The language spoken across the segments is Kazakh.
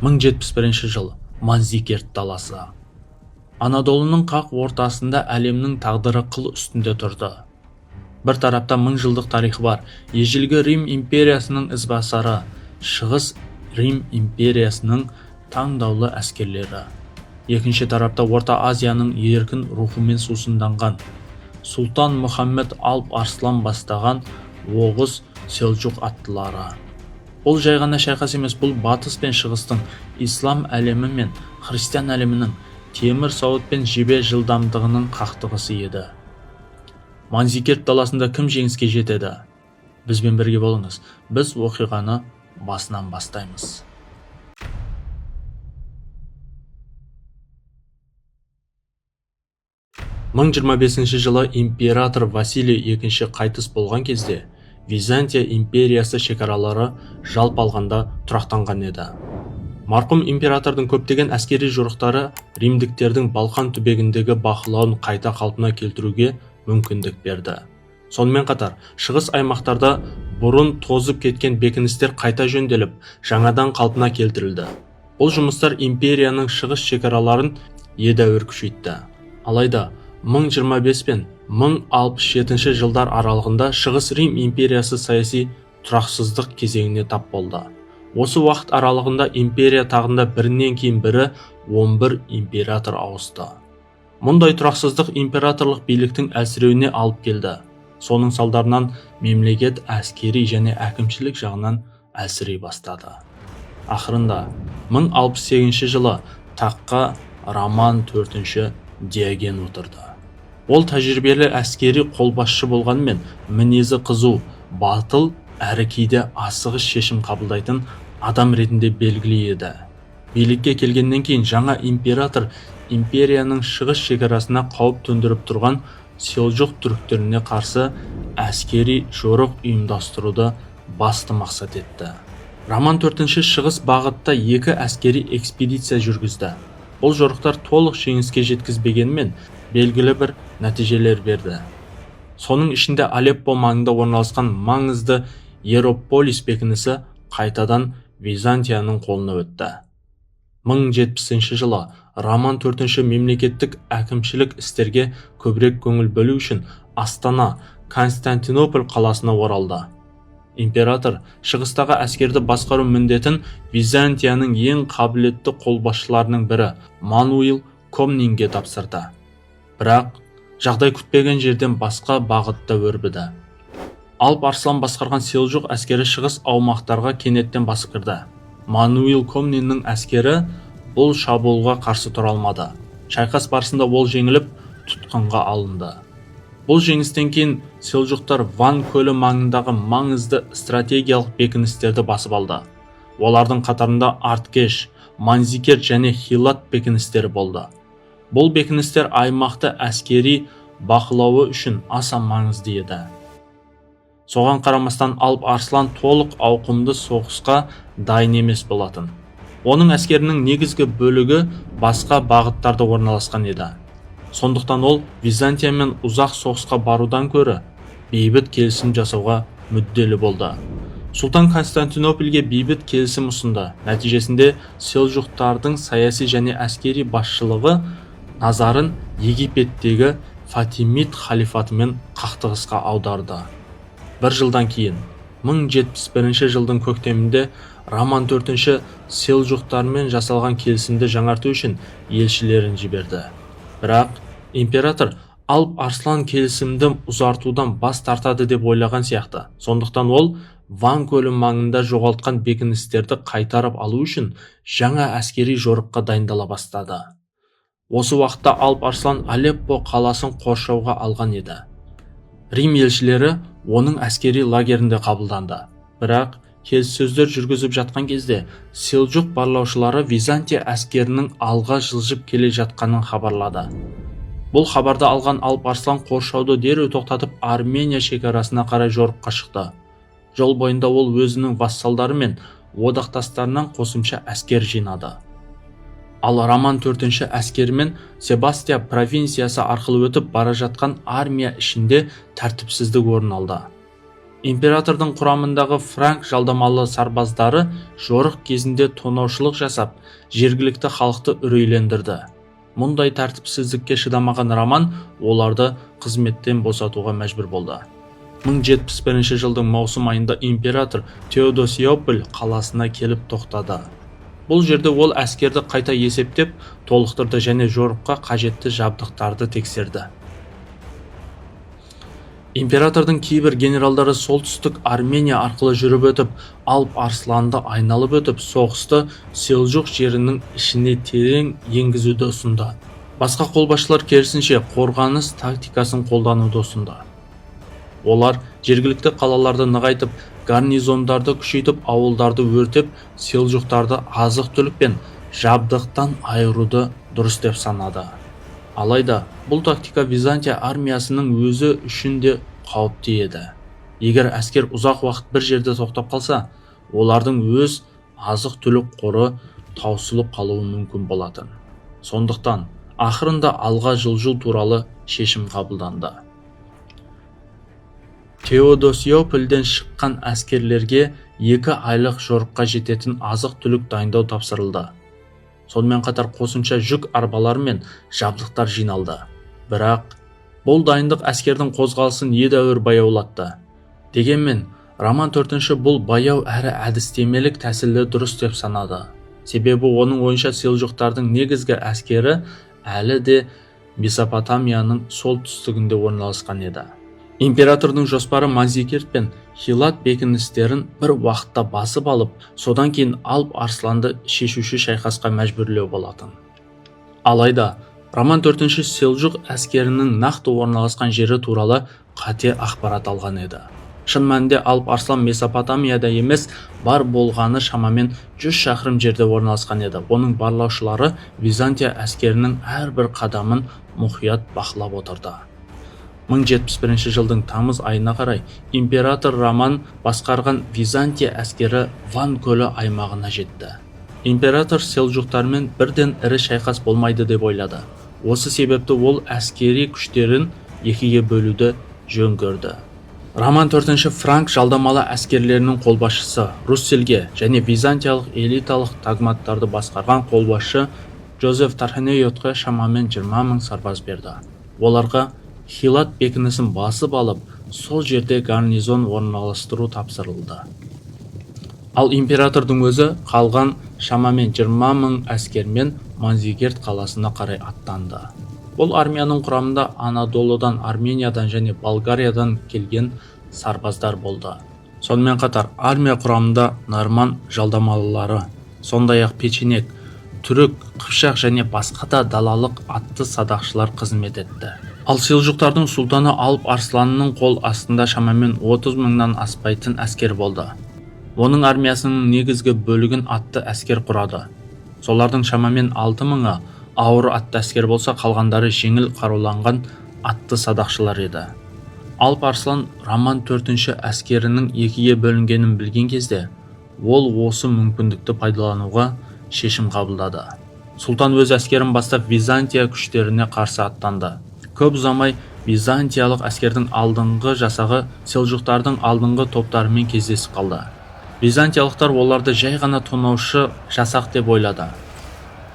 1071 жыл. Манзикерт даласы. Анадолының қақ ортасында әлемнің тағдыры қыл үстінде тұрды. Бір тарапта мың жылдық тарихы бар ежелгі Рим империясының ізбасары, Шығыс Рим империясының таңдаулы әскерлері. Екінші тарапта Орта Азияның еркін рухымен сусынданған, Сұлтан Мұхаммед Алп Арслан бастаған Оғыз Селжуқ аттылары. Бұл жай ғана шайқас емес, бұл батыс пен шығыстың, ислам әлемі мен христиан әлемінің, темір сауыт пен жебе жылдамдығының қақтығысы еді. Манзикерт даласында кім жеңіске жетеді? Бізбен бірге болыңыз. Біз оқиғаны басынан бастаймыз. 1025 жылы император Василий II қайтыс болған кезде Византия империясы шекаралары жалпы алғанда тұрақтанған еді. Марқұм императордың көптеген әскери жорықтары римдіктердің Балқан түбегіндегі бақылауын қайта қалпына келтіруге мүмкіндік берді. Сонымен қатар, шығыс аймақтарда бұрын тозып кеткен бекіністер қайта жөнделіп, жаңадан қалпына келтірілді. Бұл жұмыстар империяның шығыс шекараларын едәуір күшейтті. Алайда 1025 пен 1067 жылдар аралығында Шығыс Рим империясы саяси тұрақсыздық кезеңіне тап болды. Осы уақыт аралығында империя тағында бірінен кейін бірі 11 император ауысты. Мұндай тұрақсыздық императорлық биліктің әлсіреуіне алып келді. Соның салдарынан мемлекет әскери және әкімшілік жағынан әлсірей бастады. Ақырында 1068 жылы таққа Роман IV Диоген отырды. Ол тәжірибелі әскери қолбасшы болғанымен, мінезі қызу, батыл әрі кейде асығыс шешім қабылдайтын адам ретінде белгілі еді. Билікке келгеннен кейін жаңа император империяның шығыс шекарасына қауіп төндіріп тұрған Селжұқ түріктеріне қарсы әскери жорық ұйымдастыруды басты мақсат етті. Роман IV шығыс бағытта екі әскери экспедиция жүргізді. Бұл жорықтар толық жеңіске жеткізбегенімен, белгілі бір нәтижелер берді. Соның ішінде Алеппо маңында орналасқан маңызды Иерополис бекінісі қайтадан Византияның қолына өтті. 1070 жылы Роман IV мемлекеттік әкімшілік істерге көбірек көңіл бөлу үшін астана Константинополь қаласына оралды. Император шығыстағы әскерді басқару міндетін Византияның ең қабілетті қолбасшыларының бірі Мануил Комнинге тапсырды. Бірақ жағдай күтпеген жерден басқа бағытта өрбіді. Алп Арслан басқарған Селжұқ әскері шығыс аумақтарға кенеттен басып кірді. Мануил Комниннің әскері бұл шабуылға қарсы тұра алмады. Шайқас барысында ол жеңіліп, тұтқынға алынды. Бұл жеңістен кейін селжұқтар Ван көлі маңындағы маңызды стратегиялық бекіністерді басып алды. Олардың қатарында Арткеш, Манзикерт және Хилат бекіністері болды. Бұл бекіністер аймақты әскери бақылауы үшін аса маңызды еді. Соған қарамастан Алп Арслан толық ауқымды соғысқа дайын емес болатын. Оның әскерінің негізгі бөлігі басқа бағыттарда орналасқан еді. Сондықтан ол Византиямен ұзақ соғысқа барудан көрі бейбіт келісім жасауға мүдделі болды. Сұлтан Константинопольге бейбіт келісім ұсынды. Нәтижесінде селжұқтардың саяси және әскери басшылығы назарын Египеттегі Фатимид халифатымен қақтығысқа аударды. Бір жылдан кейін, 1071 жылдың көктемінде, Роман IV селжұқтармен жасалған келісімді жаңарту үшін елшілерін жіберді. Бірақ император Алп Арслан келісімді ұзартудан бас тартады деп ойлаған сияқты. Сондықтан ол Ван көлі маңында жоғалтқан бекіністерді қайтарып алу үшін жаңа әскери жорыққа дайындала бастады. Осы уақытта Алп Арслан Алеппо қаласын қоршауға алған еді. Рим елшілері оның әскери лагерінде қабылданды. Бірақ келіссөздер жүргізіп жатқан кезде селжұқ барлаушылары Византия әскерінің алға жылжып келе жатқанын хабарлады. Бұл хабарды алған Алп Арслан қоршауды дереу тоқтатып, Армения шекарасына қарай жорыққа шықты. Жол бойында ол өзінің вассалдары мен одақтастарынан қосымша әскер жинады. Ал Роман IV әскерімен Себастия провинциясы арқылы өтіп бара жатқан армия ішінде тәртіпсіздік орын алды. Императордың құрамындағы франк жалдамалы сарбаздары жорық кезінде тонаушылық жасап, жергілікті халықты үрейлендірді. Мұндай тәртіпсіздікке шыдамаған Роман оларды қызметтен босатуға мәжбүр болды. 1071 жылдың маусым айында император Теодосиополь қаласына келіп тоқтады. Бұл жерде ол әскерді қайта есептеп, толықтырды және жорыққа қажетті жабдықтарды тексерді. Императордың кейбір генералдары солтүстік Армения арқылы жүріп өтіп, Алп Арсланды айналып өтіп, соғысты Селжұқ жерінің ішіне терең енгізуді ұсынды. Басқа қолбасшылар керісінше қорғаныс тактикасын қолдануды ұсынды. Олар жергілікті қалаларды нығайтып, гарнизондарды күшейтіп, ауылдарды өртеп, селжұқтарды азық-түлік пен жабдықтан айыруды дұрыс деп санады. Алайда бұл тактика Византия армиясының өзі үшін де қауіпті еді. Егер әскер ұзақ уақыт бір жерде тоқтап қалса, олардың өз азық-түлік қоры таусылып қалуы мүмкін болатын. Сондықтан ақырында алға жылжу туралы шешім қабылданды. Теодосиопольден шыққан әскерлерге 2 айлық жорыққа жететін азық-түлік дайындау тапсырылды. Сонымен қатар қосымша жүк арбалары мен жабдықтар жиналды. Бірақ бұл дайындық әскердің қозғалысын едәуір баяулатты. Дегенмен Роман төртінші бұл баяу әрі әдістемелік тәсілді дұрыс деп санады. Себебі оның ойынша, селжұқтардың негізгі әскері әлі де Месопотамияның солтүстігінде орналасқан еді. Императордың жоспары Манзикерт пен Хилат бекіністерін бір уақытта басып алып, содан кейін Алп Арсланды шешуші шайқасқа мәжбүрлеу болатын. Алайда Роман төртінші селжұқ әскерінің нақты орналасқан жері туралы қате ақпарат алған еді. Шын мәнінде Алп Арслан Месопотамияда емес, бар болғаны шамамен 100 шақырым жерде орналасқан еді. Оның барлаушылары Византия әскерінің әрбір қадамын мұқият бақылап отырды. 1071 жылдың тамыз айына қарай император Роман басқарған Византия әскері Ван көлі аймағына жетті. Император селжұқтармен бірден ірі шайқас болмайды деп ойлады. Осы себепті ол әскери күштерін екіге бөлуді жөн көрді. Роман төртінші франк жалдамалы әскерлерінің қолбасшысы Русселге және византиялық элиталық тагматтарды басқарған қолбасшы Жозеф Тарханейотқа шамамен 20 мың сарбаз берді. Оларға Хилат бекінісін басып алып, сол жерде гарнизон орналастыру тапсырылды. Ал императордың өзі қалған шамамен 20 мың әскермен Манзигерт қаласына қарай аттанды. Бұл армияның құрамында Анадолыдан, Армениядан және Болгариядан келген сарбаздар болды. Сонымен қатар армия құрамында норман жалдамалылары, сондай-ақ печенек, түрік, қыпшақ және басқа да далалық атты садақшылар қызмет етті. Ал селжұқтардың сұлтаны Алп Арсланның қол астында шамамен 30 мыңнан аспайтын әскер болды. Оның армиясының негізгі бөлігін атты әскер құрады. Солардың шамамен 6 мыңы ауыр атты әскер болса, қалғандары жеңіл қаруланған атты садақшылар еді. Алп Арслан Роман төртінші әскерінің екіге бөлінгенін білген кезде, ол осы мүмкіндікті пайдалануға шешім қабылдады. Сұлтан өз әскерін бастап, Византия күштеріне қарсы аттанды. Көп ұзамай византиялық әскердің алдыңғы жасағы селжұқтардың алдыңғы топтарымен кездесіп қалды. Византиялықтар оларды жай ғана тонаушы жасақ деп ойлады,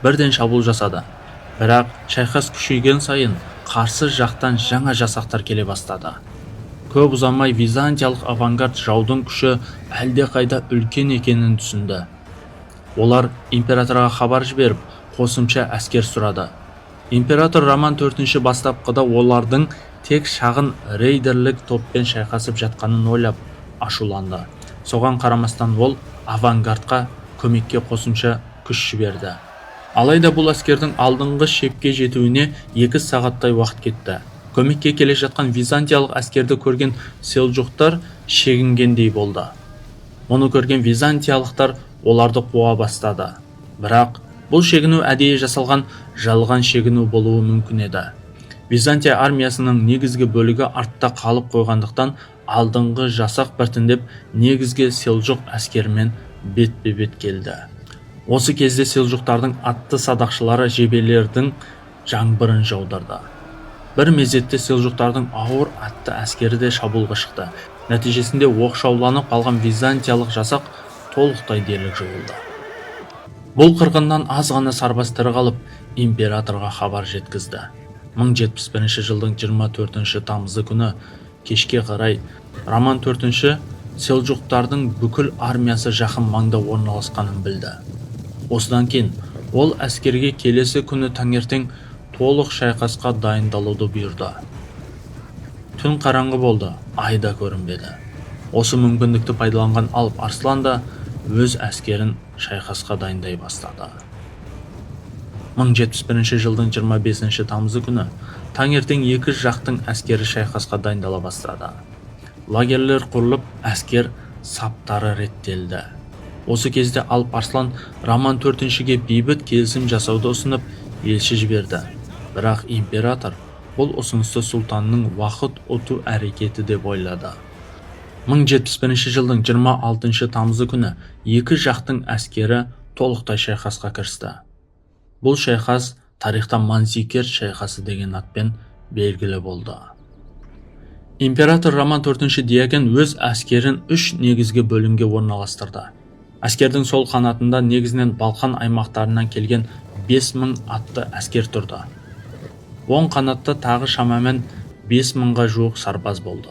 бірден шабуыл жасады. Бірақ шайқас күшейген сайын қарсы жақтан жаңа жасақтар келе бастады. Көп ұзамай византиялық авангард жаудың күші әлдеқайда үлкен екенін түсінді. Олар императорға хабар жіберіп, қосымша әскер сұрады. Император Роман төртінші бастапқыда олардың тек шағын рейдерлік топпен шайқасып жатқанын ойлап ашуланды. Соған қарамастан ол авангардқа көмекке қосымша күш жіберді. Алайда бұл әскердің алдыңғы шепке жетуіне 2 сағаттай уақыт кетті. Көмекке келе жатқан византиялық әскерді көрген селжұқтар шегінгендей болды. Мұны көрген византиялықтар оларды қуа бастады. Бірақ бұл шегіну әдейі жасалған жалған шегіну болуы мүмкін еді. Византия армиясының негізгі бөлігі артта қалып қойғандықтан, алдыңғы жасақ біртіндеп негізгі селжұқ әскерімен бетпе-бет келді. Осы кезде селжұқтардың атты садақшылары жебелердің жаңбырын жаудырды. Бір мезетте селжұқтардың ауыр атты әскері де шабуылға шықты. Нәтижесінде оқшауланып қалған византиялық жасақ толықтай дерлік жойылды. Бұл қырғыннан аз ғана сарбаз тірі қалып, императорға хабар жеткізді. 1071 жылдың 24 тамызы күні кешке қарай Роман IV селжұқтардың бүкіл армиясы жақын маңда орналасқанын білді. Осыдан кейін ол әскерге келесі күні таңертең толық шайқасқа дайындалуды бұйырды. Түн қараңғы болды, ай да көрінбеді. Осы мүмкіндікті пайдаланған Алп Арслан да өз әскерін шайқасқа дайындай бастады. 1071 жылдың 25 тамызы күні таңертең екі жақтың әскері шайқасқа дайындала бастады. Лагерьлер құрылып, әскер саптары реттелді. Осы кезде Алп Арслан Роман IV-ге бейбіт келісім жасауды ұсынып, елші жіберді. Бірақ император бұл ұсынысты сұлтанның уақыт ұту әрекеті деп ойлады. 1071 жылдың 26 тамызы күні екі жақтың әскері толықтай шайқасқа кірісті. Бұл шайқас тарихта Манцикерт шайқасы деген атпен белгілі болды. Император Роман IV Диоген өз әскерін үш негізгі бөлімге орналастырды. Әскердің сол қанатында негізінен Балқан аймақтарынан келген 5000 атты әскер тұрды. Оң қанатта тағы шамамен 5000-ға жуық сарбаз болды.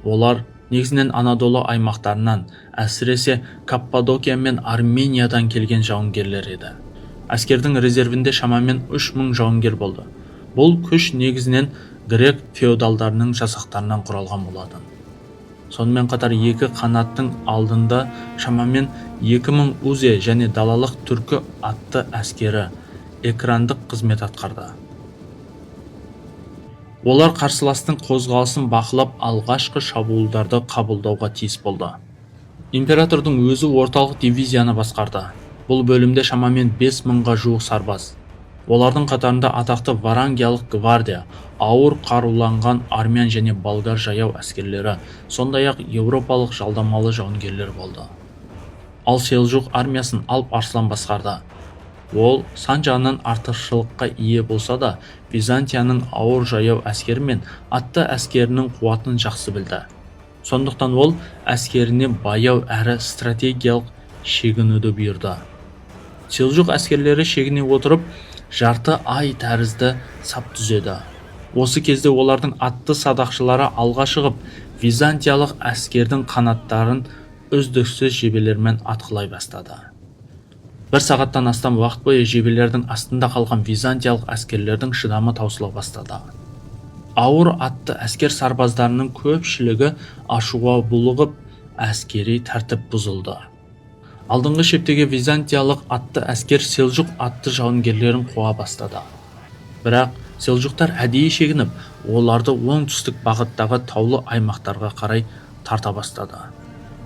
Олар негізінен Анадолы аймақтарынан, әсіресе Каппадокия мен Армениядан келген жауынгерлер еді. Әскердің резервінде шамамен 3000 жауынгер болды. Бұл күш негізінен грек феодалдарының жасақтарынан құралған болатын. Сонымен қатар екі қанаттың алдында шамамен 2000 узе және далалық түркі атты әскері экрандық қызмет атқарды. Олар қарсыластың қозғалысын бақылап, алғашқы шабуылдарды қабылдауға тиіс болды. Императордың өзі орталық дивизияны басқарды. Бұл бөлімде шамамен 5000-ға жуық сарбаз. Олардың қатарында атақты варангиялық гвардия, ауыр қаруланған армян және болгар жаяу әскерлері, сондай-ақ еуропалық жалдамалы жауынгерлер болды. Ал Селжуқ армиясын Алп Арслан басқарды. Ол сан жағынан артықшылыққа ие болса да, Византияның ауыр жаяу әскері мен атты әскерінің қуатын жақсы білді. Сондықтан ол әскеріне баяу әрі стратегиялық шегінуді бұйырды. Селжуқ әскерлері шегіне отырып, жарты ай тәрізді сап түзеді. Осы кезде олардың атты садақшылары алға шығып, византиялық әскердің қанаттарын үздіксіз жебелермен атқылай бастады. Бір сағаттан астам уақыт бойы жебелердің астында қалған византиялық әскерлердің шыдамы таусыла бастады. Ауыр атты әскер сарбаздарының көпшілігі ашуға булығып, әскери тәртіп бұзылды. Алдыңғы шептегі византиялық атты әскер селжұқ атты жауынгерлерін қуа бастады. Бірақ селжұқтар әдейі шегініп, оларды оңтүстік бағыттағы таулы аймақтарға қарай тарта бастады.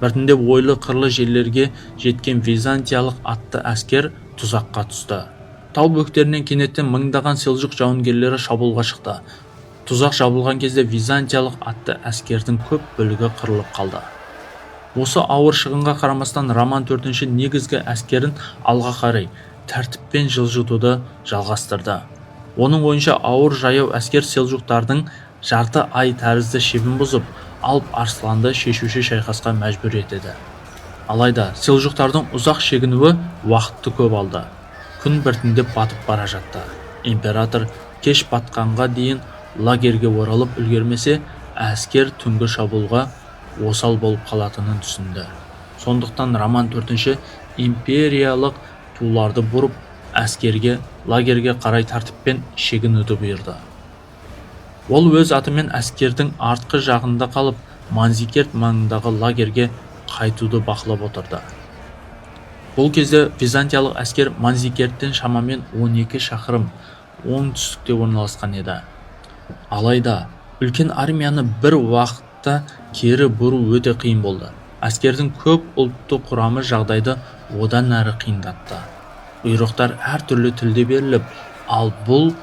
Біртіндеп ойлы-қырлы жерлерге жеткен византиялық атты әскер тұзаққа түсті. Тау бөктерінен кенеттен мыңдаған селжұқ жауынгерлері шабуылға шықты. Тұзақ жабылған кезде византиялық атты әскердің көп бөлігі қырылып қалды. Осы ауыр шығынға қарамастан Роман IV негізгі әскерін алға қарай тәртіппен жылжытуды жалғастырды. Оның ойынша, ауыр жаяу әскер селжұқтардың жарты ай тәрізді шебін бұзып, Алп Арсланды шешуші шайқасқа мәжбүр етеді. Алайда селжұқтардың ұзақ шегінуі уақытты көп алды. Күн біртіндеп батып бара жатты. Император кеш батқанға дейін лагерьге оралып үлгермесе, әскер түнгі шабуылға осал болып қалатынын түсінді. Сондықтан Роман IV империялық туларды бұрып, әскерге лагерьге қарай тәртіппен шегінуді бұйырды. Ол өз атымен әскердің артқы жағында қалып, Манзикерт маңындағы лагерьге қайтуды бақылап отырды. Бұл кезде византиялық әскер Манзикерттен шамамен 12 шақырым оңтүстікте орналасқан еді. Алайда үлкен армияны бір уақытта кері бұру өте қиын болды. Әскердің көп ұлтты құрамы жағдайды одан әрі қиындатты. Бұйрықтар әртүрлі тілде беріліп, ал бұл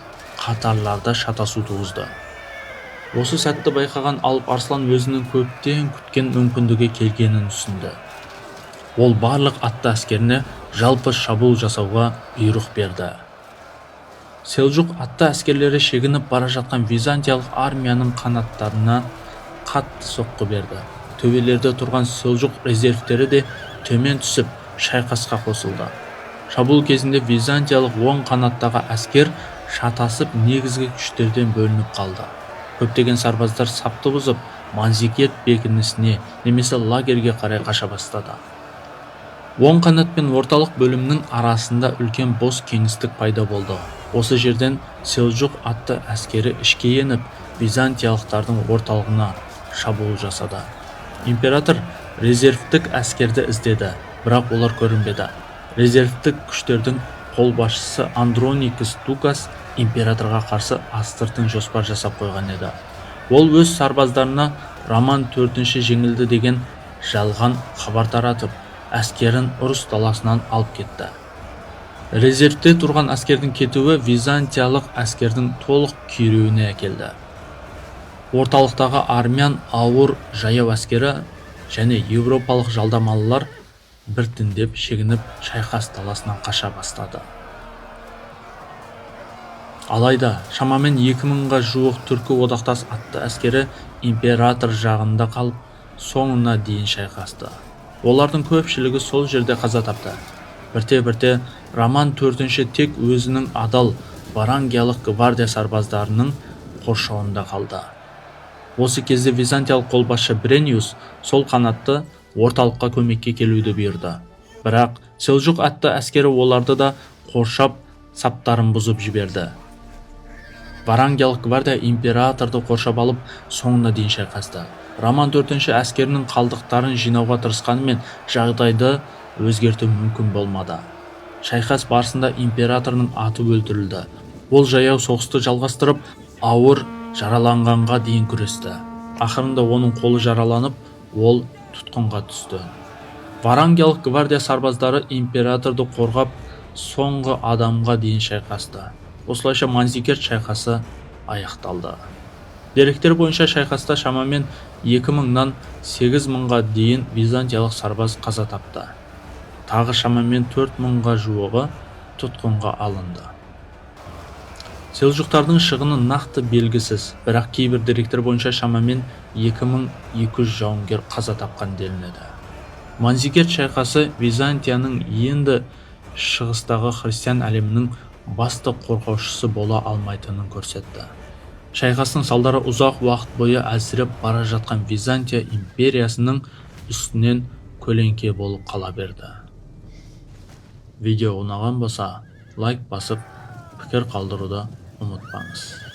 қатарларда шатасу туғызды. Осы сәтті байқаған Алп Арслан өзінің көптен күткен мүмкіндігі келгенін түсінді. Ол барлық атты әскеріне жалпы шабуыл жасауға бұйрық берді. Селжұқ атты әскерлері шегініп бара жатқан византиялық армияның қанаттарына Қатты соққы берді. Төбелерде тұрған селжұқ резервтері де төмен түсіп, шайқасқа қосылды. Шабуыл кезінде византиялық оң қанаттағы әскер шатасып, негізгі күштерден бөлініп қалды. Көптеген сарбаздар сапты бұзып, Манзикерт бекінісіне немесе лагерге қарай қаша бастады. Оң қанат пен орталық бөлімнің арасында үлкен бос кеңістік пайда болды. Осы жерден селжұқ атты әскері ішке еніп, византиялықтардың орталығына шабуыл жасады. Император резервтік әскерді іздеді, бірақ олар көрінбеді. Резервтік күштердің қолбасшысы Андроникус Дукас императорға қарсы астыртын жоспар жасап қойған еді. Ол өз сарбаздарына Роман төртінші жеңілді деген жалған хабар таратып, әскерін ұрыс даласынан алып кетті. Резервте тұрған әскердің кетуі византиялық әскердің толық күйреуіне әкелді. Орталықтағы армян ауыр жаяу әскері және еуропалық жалдамалылар біртіндеп шегініп, шайқас даласынан қаша бастады. Алайда шамамен 2000-ға жуық түркі одақтас атты әскері император жағында қалып, соңына дейін шайқасты. Олардың көпшілігі сол жерде қаза тапты. Бірте-бірте Роман төртінші тек өзінің адал варангиялық гвардия сарбаздарының қоршауында қалды. Осы кезде византиялық қолбасшы Брениус сол қанатты орталыққа көмекке келуді бұйырды. Бірақ селжұқ атты әскері оларды да қоршап, саптарын бұзып жіберді. Варангиялық гвардия императорды қоршап алып, соңына дейін шайқасты. Роман төртінші әскерінің қалдықтарын жинауға тырысқанымен, жағдайды өзгерту мүмкін болмады. Шайқас барысында императордың аты өлтірілді. Ол жаяу соғысты жалғастырып, ауыр жараланғанға дейін күресті. Ақырында оның қолы жараланып, ол тұтқынға түсті. Варангиялық гвардия сарбаздары императорды қорғап, соңғы адамға дейін шайқасты. Осылайша Манзикерт шайқасы аяқталды. Деректер бойынша, шайқаста шамамен 2000-нан 8000-ға дейін византиялық сарбаз қаза тапты. Тағы шамамен 4000-ға жуығы тұтқынға алынды. Селжұқтардың шығыны нақты белгісіз, бірақ кейбір деректер бойынша шамамен 2200 жауынгер қаза тапқан делінеді. Манзикерт шайқасы Византияның енді шығыстағы христиан әлемінің басты қорғаушысы бола алмайтынын көрсетті. Шайқастың салдары ұзақ уақыт бойы әлсіреп бара жатқан Византия империясының үстінен көлеңке болып қала берді. Видео ұнаған болса, лайк басып, пікір қалдыруды ұмытпаңыз.